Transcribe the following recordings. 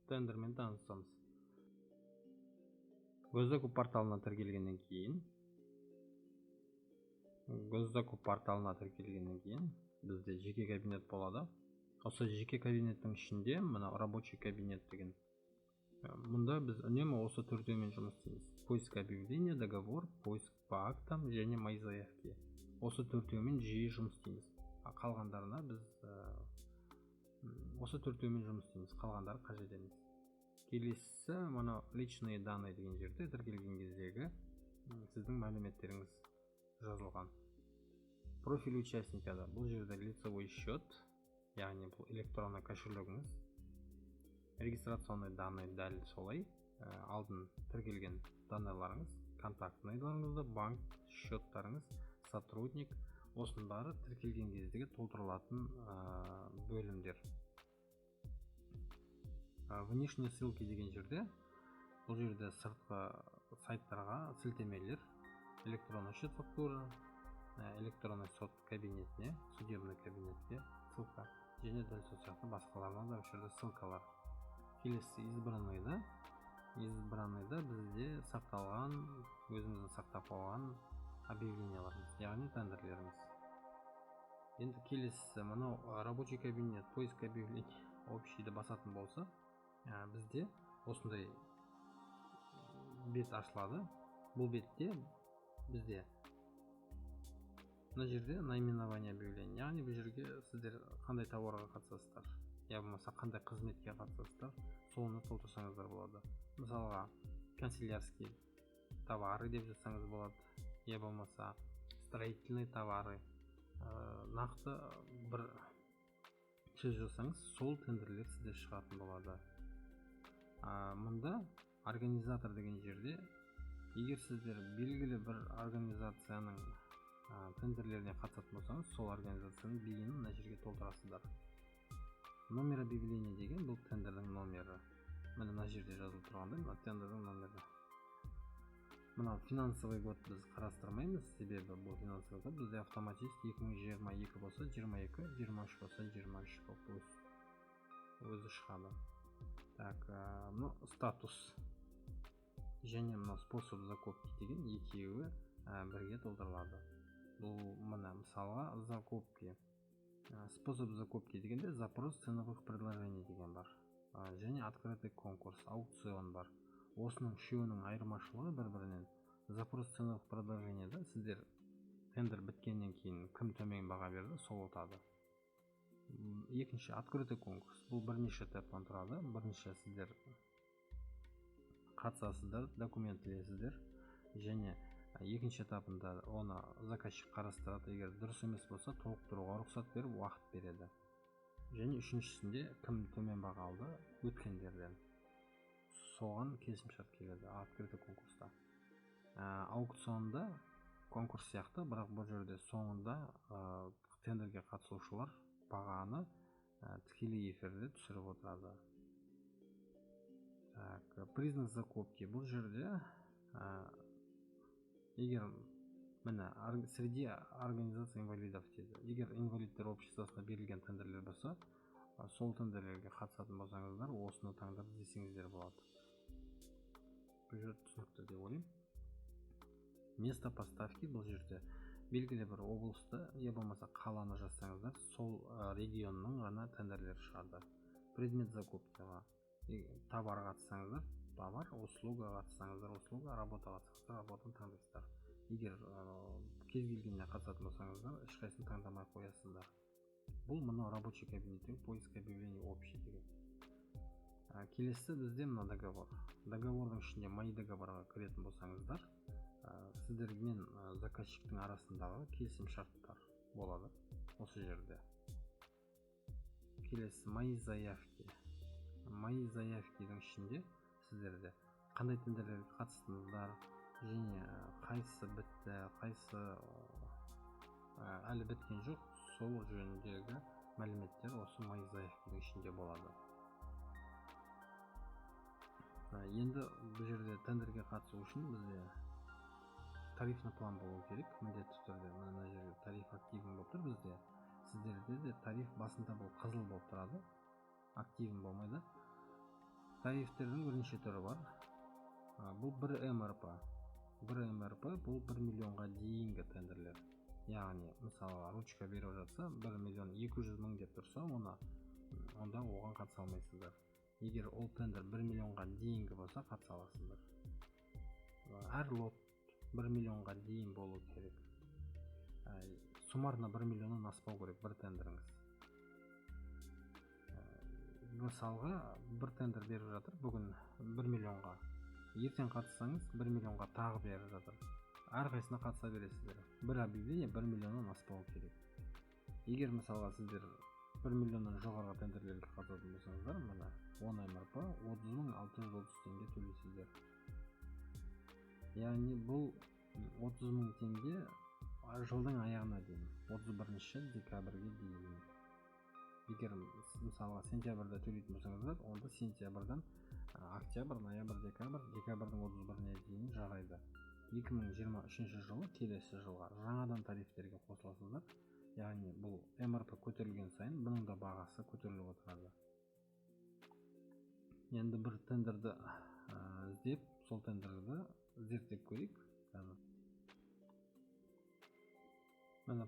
Тендермен танысамыз. Госзакуп порталына тіркелгеннен кейін, Госзакуп порталына тіркелгеннен кейін бізде жеке кабинет болады. Осы жеке кабинеттің ішінде мына рабочий кабинет деген. Мұнда біз үнемі осы төртеумен жұмыс істейміз: поиск объявления, договор, поиск по актам және мои заявки. Осы төртеумен жиі жұмыс істейміз. А қалғандарына біз осы төртеумен жұмыс істейміз, қалғандары қажет емес. Келесісі мына личные данные деген жерде тіркелген кездегі сіздің мәліметтеріңіз жазылған. Профиль участника да бұл жерде лицевой счет, яғни бұл электронный кошелегіңіз. Регистрационный данные дәл солай, алдын тіркелген данныйларыңыз, контактныйларыңызды, банк счеттарыңыз, сотрудник, осының бәрі тіркелген кездегі толтырылатын бөлімдер. Внешние ссылки деген жерде, бұл жерде сыртқы сайттарға сілтемелер: электронный счет фактура, электронный сот кабинетіне, судебный кабинетке ссылка және дәл сол сияқты басқаларына да осы жерде ссылкалар. Келесі избранныйда. Избранныйда бізде сақталған, өзіміздің сақтап қойған объявленияларымыз, яғни тендерлеріміз. Енді келесісі мынау рабочий кабинет, поиск объявлений общийді басатын болса, бізде осындай бет ашылады. Бұл бетте бізде мына жерде наименование объявления, яғни бұл жерге сіздер қандай тауарға қатысасыздар, я болмаса қандай қызметке қатысасыздар, соны толтырсаңыздар болады. Мысалға, канцелярские товары деп жазсаңыз болады, я болмаса строительные товары. Нақты бір сөз жазсаңыз, сол тендерлер сізде шығатын болады. Мұнда организатор деген жерде, егер сіздер белгілі бір организацияның тендерлеріне қатысатын болсаңыз, сол организацияның БИН-ін мына жерге толтырасыздар. Номер объявления деген бұл тендердің номері, міне, мына жерде жазылып тұрғандай, мына тендердің номері. Мынау финансовый год біз қарастырмаймыз, себебі бұл финансовый год бізде автоматически 2022 болса 22, 23 болса 23 болып өзі шығады. Так, мынау статус және мынау способ закупки деген екеуі бірге толтырылады. Бұл мына, мысалға, закупки, способ закупки дегенде запрос ценовых предложений деген бар және открытый конкурс, аукцион бар. Осының үшеуінің айырмашылығы бір бірінен: запрос ценовых предложенияда сіздер тендер біткеннен кейін кім төмен баға берді, сол ұтады. Екінші открытый конкурс, бұл бірнеше этаптан тұрады. Бірінші, сіздер қатысасыздар, документ ілесіздер және екінші этапында оны заказчик қарастырады. Егер дұрыс емес болса, толықтыруға рұқсат беріп, уақыт береді. Және үшіншісінде кім төмен баға алды өткендерден, соған келісімшарт келеді открытый конкурста. Аукционда конкурс сияқты, бірақ бұл жерде соңында тендерге қатысушылар бағаны тікелей эфирде түсіріп отырады. Так, признак закупки, бұл жерде егер міне среди организаций инвалидов дейді, егер инвалидтер обществосына берілген тендерлер болса, сол тендерлерге қатысатын болсаңыздар, осыны таңдап іздесеңіздер болады. Бұл жерде түсінікті деп ойлаймын. Место поставки, бұл жерде белгілі бір облысты я болмаса қаланы жазсаңыздар, сол регионның ғана тендерлері шығады. Предмет закупкаға товарға қатыссаңыздар товар, услугаға қатыссаңыздар услуга, работаға қатыссаңыздар работаны таңдайсыздар. Егер кез келгеніне қатысатын болсаңыздар, ешқайсысын таңдамай қоясыздар. Бұл мынау рабочий кабинеттегі поиск объявлений общий деген. Келесі бізде мына договор. Договордың ішінде мои договорға кіретін болсаңыздар, сіздер мен заказчиктің арасындағы келісім шарттар болады осы жерде. Келесі мои заявки. Мои заявкидің ішінде сіздерде қандай тендерлерге қатыстыңыздар және қайсысы бітті, қайсысы әлі біткен жоқ, сол жөніндегі мәліметтер осы мои заявкидің ішінде болады. Енді бұл жерде тендерге қатысу үшін бізде тарифный план болу керек міндетті түрде. Мына жерде тариф активный болып тұр бізде, сіздерде де тариф басында бұл қызыл болып тұрады, активный болмайды. Тарифтердің бірнеше түрі бар. Бұл бір МРП. Бір МРП бұл 1 миллионға дейінгі тендерлер. Яғни, мысалға, ручка беріп жатса, 1 200 000 деп тұрса, оны онда оған қатыса алмайсыздар. Егер ол тендер 1 миллионға дейінгі болса, қатыса аласыздар. Әр лот 1 миллионға дейін болу керек. Суммарно 1 миллионнан аспау керек бір тендеріңіз. Мысалға, бір тендер беріп жатыр бүгін 1 миллионға, ертең қатыссаңыз, 1 миллионға тағы беріп жатыр. Әрқайсысына қатыса бересіздер. Бір объявление 1 миллионнан аспау керек. Егер, мысалға, сіздер 1 миллионнан жоғарғы тендерлерге қатысатын болсаңыздар, мына 10 МРП 30 630 теңге төлейсіздер. Яғни бұл 30 000 теңге жылдың аяғына дейін, 31 декабрьге дейін. Егер, мысалға, сентябрьда төлейтін болсаңыздар, онда сентябрьдан октябрь, ноябрь, декабрь, декабрьдің 31-іне дейін жарайды. 2023 жылы, келесі жылға жаңадан тарифтерге қосыласыздар. Яғни бұл МРП көтерілген сайын бұның да бағасы көтеріліп отырады. Енді бір тендерді іздеп, сол тендерді зерттеп көрейік. Қазір, міне,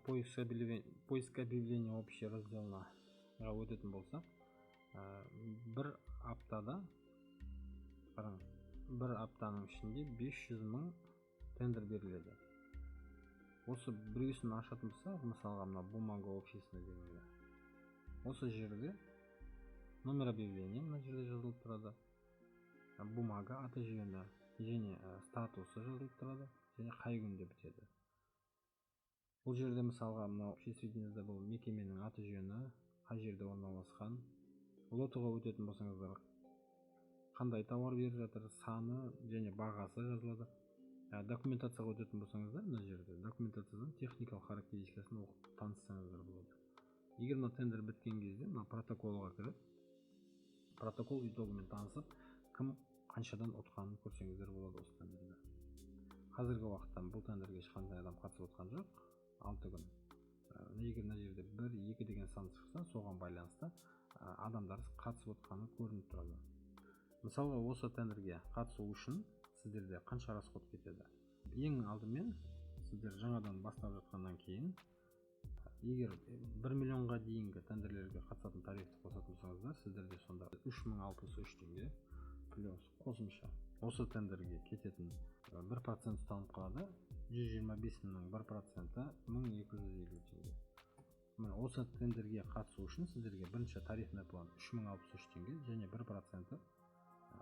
поиск объявление, общий разделына өтетін болсақ, бір аптада, қараңыз, бір аптаның ішінде 500 мың тендер беріледі. Осы біреусін ашатын болсақ, мысалға, мына бумага общественный дегенде, осы жерде номер объявления мына жерде жазылып тұрады, бумага аты жөні және статусы жазылып тұрады және қай күнде бітеді. Бұл жерде, мысалға, мынау общественныйда бұл мекеменің аты жөні, қай жерде орналасқан. Лотыға өтетін болсаңыздар, қандай тауар беріп жатыр, саны және бағасы жазылады. Документацияға өтетін болсаңыздар, мына жерде документациядан техникалық характеристикасын оқып таныссаңыздар болады. Егер мына тендер біткен кезде мына протоколға кіріп, протокол итогымен танысып, кім қаншадан ұтқанын көрсеңіздер болады осы тендерді. Қазіргі уақытта бұл тендерге ешқандай адам қатысып отқан жоқ, 6 күн. Егер мына жерде бір, екі деген сан шықса, соған байланысты адамдар қатысып отқаны көрініп тұрады. Мысалға, осы тендерге қатысу үшін сіздерде қанша расход кетеді? Ең алдымен, сіздер жаңадан бастап жатқаннан кейін, егер 1 миллионға дейінгі тендерлерге қатысатын тарифті қосатын болсаңыздар, сіздерде сонда 3063 теңге плюс қосымша осы тендерге кететін 1% ұсталынып қалады. 125 мыңның 1%-і 1250 теңге. Міне, осы тендерге қатысу үшін сіздерге бірінші тарифный план 3063 теңге және 1%-і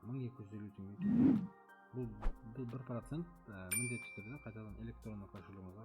1250 теңге кетеді. Бұл 1% міндетті түрде қайтадан электронный кошелегіңізге